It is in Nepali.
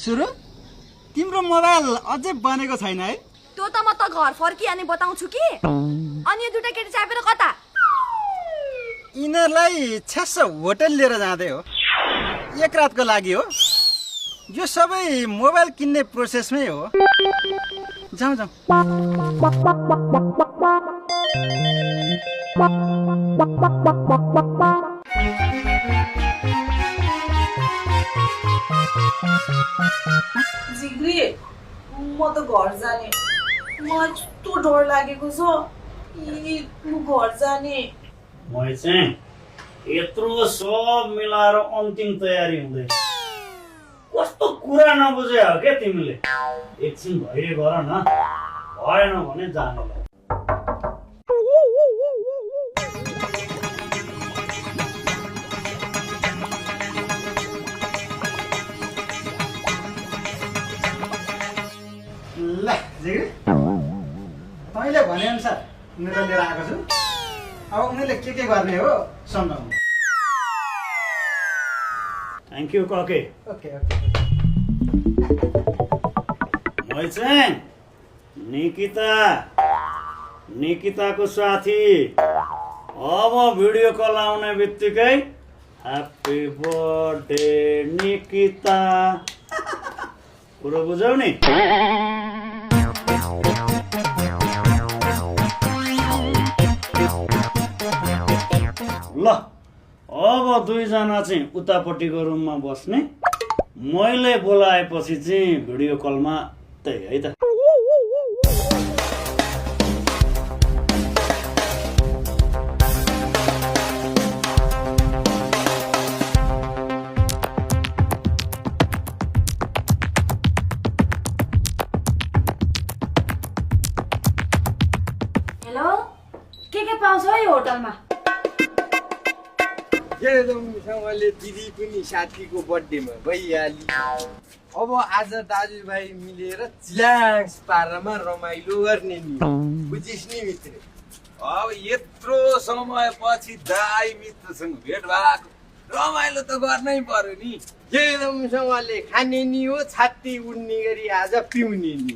सुरु तिम्रो मोबाइल अझै बनेको छैन है? त्यो त म त घर फर्की अनि बताउँछु कि। अनि यो दुटा केटी चापेर कता? यिनीहरूलाई छ्यास होटल लिएर जाँदै हो। एक रातको लागि हो। यो सबै मोबाइल किन्ने प्रोसेसमै हो। जाउँ जाउँ। जिग्री म त घर जाने। मलाई यस्तो डर लागेको छ। म घर जाने। म चाहिँ यत्रो सब मिलाएर अन्तिम तयारी हुँदै कस्तो कुरा नबुझे हो क्या तिमीले? एकछिन धैर्य गर न, भएन भने जाने। ल जिग्री तैँले भनेअनुसार उनीहरूलाई लिएर आएको छु। अब उनीहरूले के गर्ने हो सम्झाउनु। थ्याङ्क यू कके। Okay okay. म चाहिँ निकिताको साथी। अब भिडियो कल आउने बित्तिकै ह्याप्पी बर्थडे निकिता कुरो बुझौ नि? ल अब दुईजना चाहिँ उतापट्टिको रुममा बस्ने। मैले बोलाएपछि चाहिँ भिडियो कलमा त्यही है त। हेलो, के पाउँछ है यो होटलमा? एकदमसँगले दिदी पनि साथीको बर्थडेमा भइहाली। अब आज दाजुभाइ मिलेर चिलास पारामा रमाइलो गर्ने नि, बुझिस् नि मित्र? अब यत्रो समयपछि दाइ मित्रसँग भेट भएको, रमाइलो त गर्नै पर्यो नि। एकदमसँगले खाने नि हो, छाती उड्ने गरी आज पिउने नि।